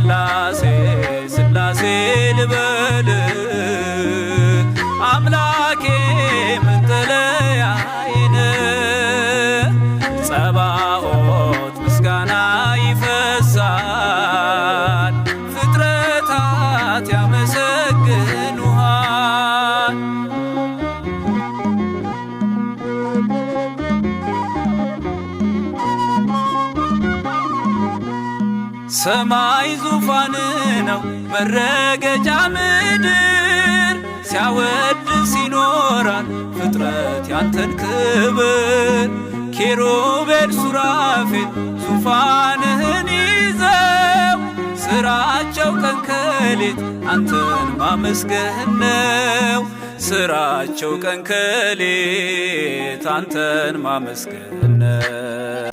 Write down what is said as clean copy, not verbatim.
ስላሴ ስላሴ ልበል አምላኬ መጠለያዬ ጸባኦት ምስጋና ይፈሳል ፍጥረታት ያመሰግኑሃል። ሰማይ ዙፋን ነው መረገጫ ምድር ሲያወድስ ይኖራል ፍጥረት ያንተን ክብር። ኪሩቤል ሱራፌል ዙፋንህን ይዘው ስራቸው ቀን ከሌት አንተን ማመስገን ነው። ስራቸው ቀን ከሌት አንተን ማመስገን ነው።